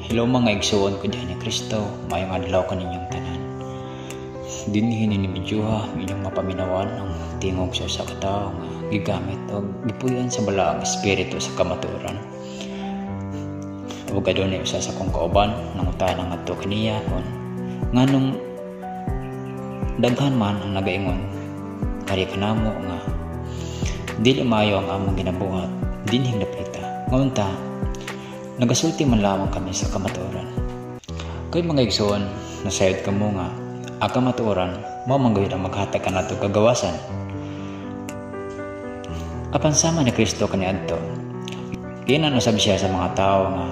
Hello, mga igsuon ko diha ni Kristo, maayong adlaw kaninyong tanan. Dinhi ni Bidyuha, inyong mapaminawan ang tingog sa usa ka tawo nga gigamit og gipuy-an sa Balaang Espiritu sa kamatuoran. Ug adunay usa sa akong kauban nangutana ngadto kaniya kon nganong daghan man ang nagaingon kari kanamo nga dili maayo ang among ginabuhat dinhing dapita. Ngunta nagasulti man lamang kami sa kamatuoran. Kay mga igsoon, nasayod kamo nga ang kamatuoran mao man gayud ang maghatag kanato kagawasan. Apan sama ni Kristo kaniadto, giingnan usab siya sa mga tawo nga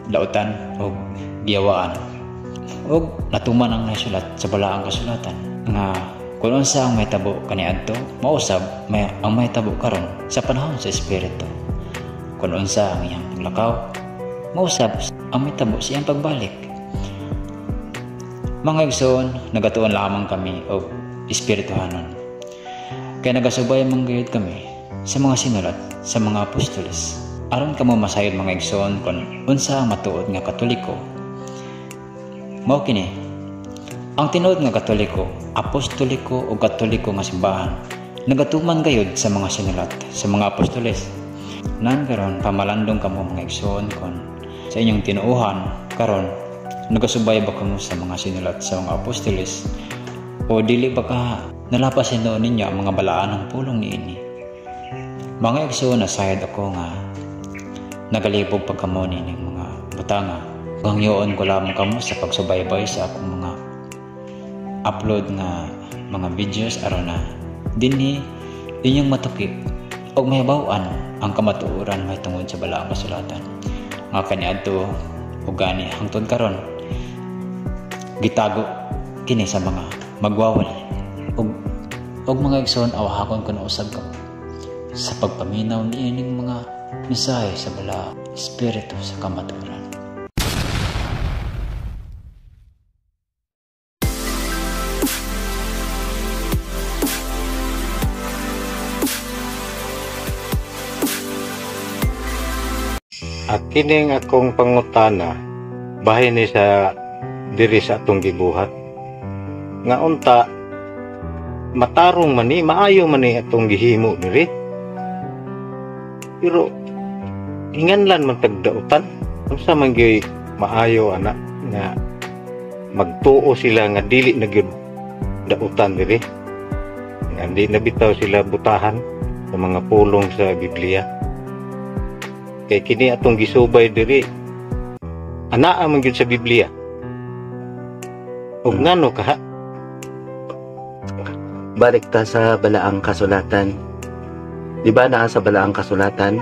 dautan o giyawaan. Og natuman ang nasulat sa Balaang Kasulatan nga kung unsa ang mahitabo kaniadto, mausab may ang mahitabo karon sa panahon sa Espiritu. Kung unsa ang iyang paglakaw, mausab ang mahitabo sa iyang pagbalik. Mga igsoon, nagatuon lamang kami og espirituhanon. Kay nagasubay man gayud kami sa mga sinulat sa mga apostoles. Aron kamo masayod, mga igsoon, kon unsa ang matuod nga Katoliko. Mao kini: ang tinuod nga Katoliko, Apostoliko o Katoliko nga simbahan nagatuman gayud sa mga sinulat sa mga apostoles. Nan karon pamalandong kamo, mga igsoon, kon sa inyong tinuohan karon nagasubay ba kamo sa mga sinulat sa mga apostoles o dili ba ka nalapas hinuon ninyo ang mga balaanong pulong niini. Mga igsoon, nasayod ako nga nagalibog pa kamo nining mga butanga. Hangyoon ko lamang kamo sa pagsubaybay sa akong mga upload nga mga videos aron na dinhi inyong matuki og mahibaw-an ang kamatuoran mahitungod sa Balaang Kasulatan nga kaniadto ug gani hangtod karon gitago kini sa mga magwawali. Ug mga igsoon, awahakon ko na usab kamo sa pagpaminaw niining mga mensahe sa Balaang Espiritu sa kamatuoran. At kining akong pangutana bahin ni sa diri sa atong gibuhat nga unta matarong man ni, maayo man ni atong gihimo diri, pero hinganlan man tagdautan. Unsa man gyud maayo ana nga magtuo sila nga dili na gyud dautan diri, nga di na bitaw sila butahan sa mga pulong sa Biblia? Kay kini atong gisubay diri anaa man gyud sa Biblia. Ug ngano kaha? Balik ta sa Balaang Kasulatan. Di ba naa sa Balaang Kasulatan?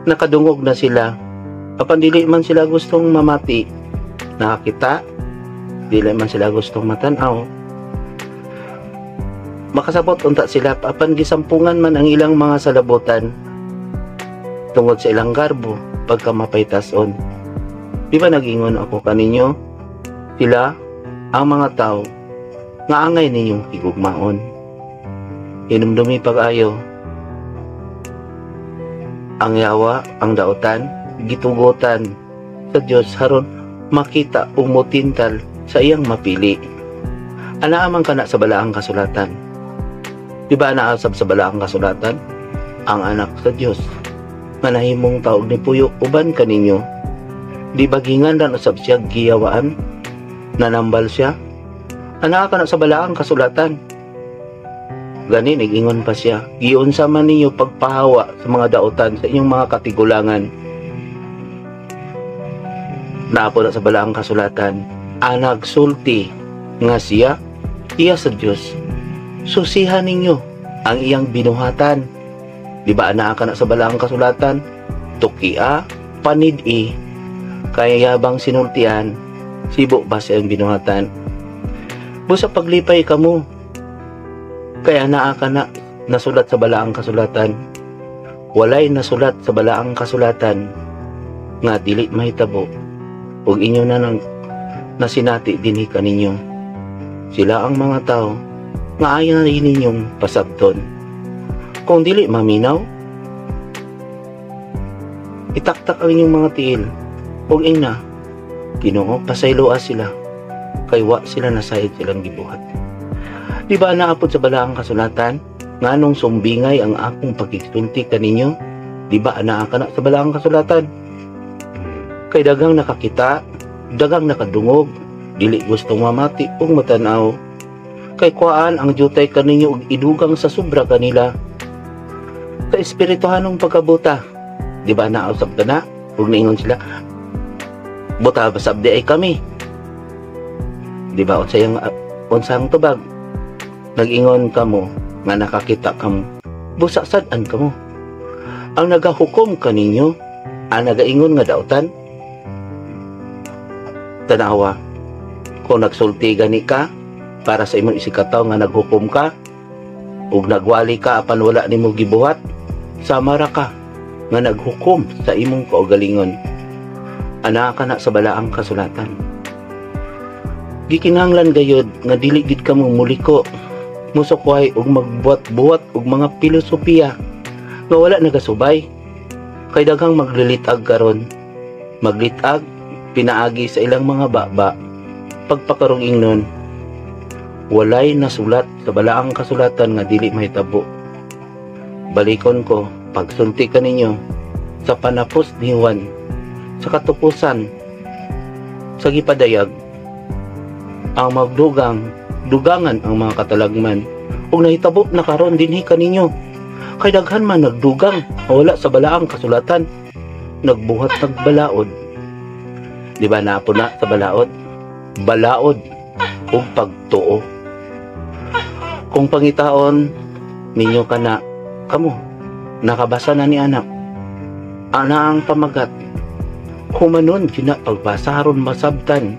Nakadungog na sila. Apan dili man sila gustong mamati. Nakakita, dili man sila gustong matanaw. Makasabot unta sila, apan gisampungan man ang ilang mga salabutan tungod sa ilang garbo pagka mapaytason. Di ba nagingon ako kaninyo? Sila ang mga tao nga angay ninyong higugmaon. Hinumdumi pag-ayo. Ang yawa, ang dautan, gitugotan sa Dios haron makita o motintal sa iyang mapili. Anaa man kana sa Balaang Kasulatan. Di ba naasab sa Balaang Kasulatan? Ang anak sa Dios nga nahimong taog ni puyo uban kaninyo. Di ba ginganlan usab siya, giyawaan, nanambal siya? Anaa kana sa Balaang Kasulatan. Gani nag-ingon pa siya, giunsa man ninyo pagpahawa sa mga dautan sa inyong mga katigulangan. Naapo na sa Balaang Kasulatan, ang nagsulti nga siya, iya sa Dios. Susihan ninyo ang iyang binuhatan. Di ba anaa ka na sa Balaang Kasulatan? Tukia, panid-i, kaya yabang sinultian, sibo ba sa iyang binuhatan? Busa paglipay kamo, kaya naa ka na nasulat sa Balaang Kasulatan. Walay nasulat sa Balaang Kasulatan nga dili mahitabo ug inyo na nang nasinati dinhi kaninyo. Sila ang mga tao nga ayaw na ninyong pasabton. Kung dili maminaw, itaktak ang inyong mga tiil. Ug ingna, "Ginoo, pasayloa sila kay wa sila nasayod silang gibuhat." Di ba naa pod sa balaang kasulatan, "Nganong sumbingay ang akong pagigsulti kaninyo?" Di ba anaa kana sa balaang kasulatan? Kay daghang nakakita, daghang nakadungog, dili gustong mamati ug matanaw. Kay kuhaan ang jutay kaninyo ug idugang sa sobra kanila. Sa espirituhanong pagkabuta, di ba nausab ka na? Ug niingon sila, "Buta ba sabdi ay kami?" Di ba unsang tubag? Nag-ingon kamo nga nakakita kamo, busa sad-an kamo. Ang nagahukom kaninyo, ang nagaingon nga dautan. Tanawa, kung nagsulti gani ka para sa imong isigkatawo nga naghukom ka ug nagwali ka apan wala nimo gibuhat, sama ra ka nga naghukom sa imong kaugalingon. Anaa kana sa balaang kasulatan. Gikinahanglan gayud nga dili gid kamo muliko, musukway ug magbuhat-buhat og mga filosofiya nga wala nagasubay. Kay daghang maglilitag karon, maglitag pinaagi sa ilang mga baba. Pagpakarong ingnon, walay nasulat sa balaang kasulatan nga dili mahitabo. Balikon ko pagsulti kaninyo sa panapos ni Juan sa katupusan sa gipadayag ang magdugang dugangan ang mga katalagman, ug nahitabo na karon dinhi kaninyo, kay daghan man nagdugang nga wala sa balaang kasulatan, nagbuhat nagbalaod. Di ba naa pod na sa balaod? Balaod ug pagtuo. Kung pangitaon ninyo kana, kamo nakabasa na ni anak ana ang pamagat, humanon gina pagbasa aron masabtan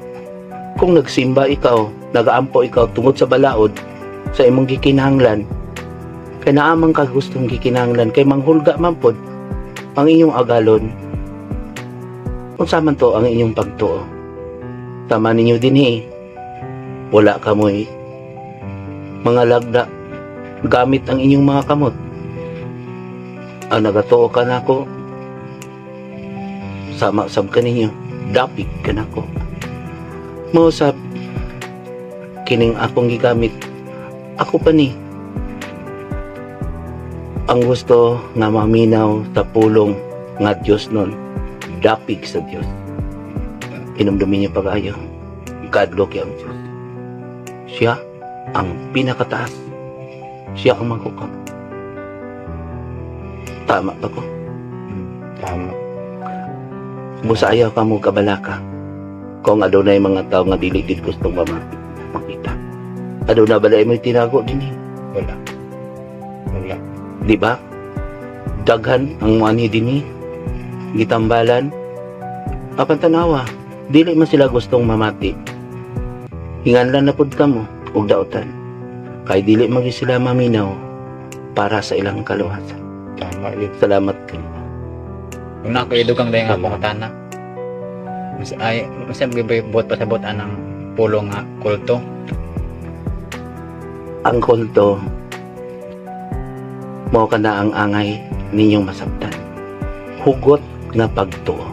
kung nagsimba ikaw, nagaampo ikaw tungod sa balaod sa imong gikinahanglan, kay naa man ka gustong gikinahanglan, kay manghulga man pod ang inyong agalon. Unsa man to ang inyong pagtuo? Tama ninyo dinhi, wala kamoy mga lagda gamit ang inyong mga kamot. Ang nagatuo ka nako, sama sab kaninyo, dapig ka nako. Mausab kining akong gigamit, ako pa ni ang gusto nga maminaw sa pulong nga Diyos nun, dapig sa Diyos. Inumdumin niyo pag-ayo, kadlok ang Diyos. Siya ang pinakataas, siya ang maghukom. Tama ba ko? Tama. Busa ayaw ka mo kabalaka kung adunay mga tao nga dili gid gustong makita. Aduna ba mo tinago din eh? Wala. Wala. Di ba? Daghan ang muanhi dinhi. Gitambalan. Apan tanawa, dili man sila gustong mamati. Hinganlan na pud kamo og dautan. Kay dili man gyud sila maminaw para sa ilang kaluwasan. Tama yun. Salamat kayo. Kung na ako idugang dahil nga pangutana. Mas ay mas buot pasabot anang pulo nga kulto. Ang kulto mao kana ang angay ninyong masabtan. Hugot nga pagtuo.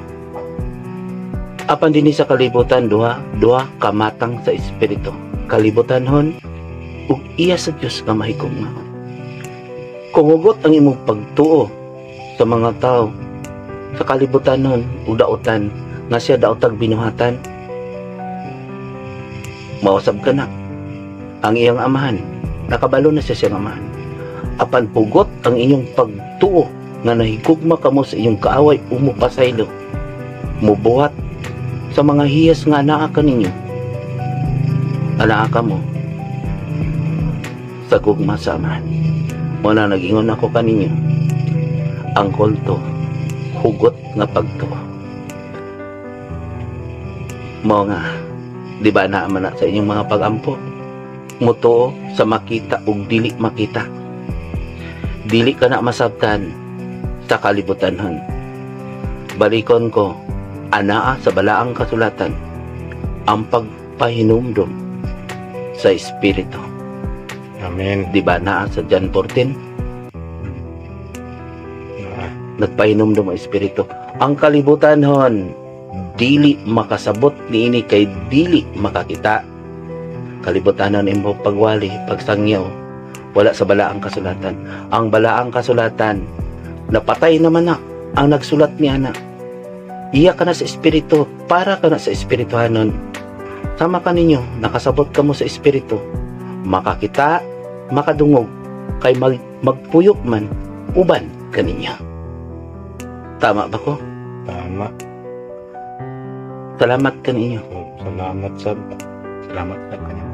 Apan dinhi sa kalibutan, duha duha kamatang sa espiritu. Kalibutan hon ug iya sa Dios nga mahigugma. Kung hugot ang imong pagtuo sa mga tao sa kalibutan hon ug dautan nga siya daotag binuhatan, mausab ka na ang iyang amahan, nakabalo na siya siyang amahan. Apan hugot ang inyong pagtuo nga nahigugma kamo sa inyong kaaway, umupasaylo, mubuhat sa mga hiyas nga anaa kaninyo, anaa kamo sa gugma sa amahan. Mao na nag-ingon ako kaninyo, ang kulto, hugot nga pagtuo. Mao nga di ba naa man na sa inyong mga pagampo, mutuo sa makita ug dili makita. Dili ka na masabtan sa kalibutanhon. Balikon ko, anaa sa balaang kasulatan ang pagpahinumdum sa espiritu. Amen. Di ba naa sa John 14? Ah, Nagpahinumdum ang espiritu. Ang kalibutan hon, Dili makasabot niini kay dili makakita. Kalibutanon imo pagwali, pagsangyaw. Wala sa balaang kasulatan. Ang balaang kasulatan, napatay naman na ang nagsulat ni ana. Iya ka na sa espiritu, para ka na sa espirituhanon. Sama ka ninyo, nakasabot ka mo sa espiritu. Makakita, makadungog, kay magpuyok man, uban kaninya. Tama ba ko? Tama. Salamat kaninyo. Salamat sab. Salamat sa kanya.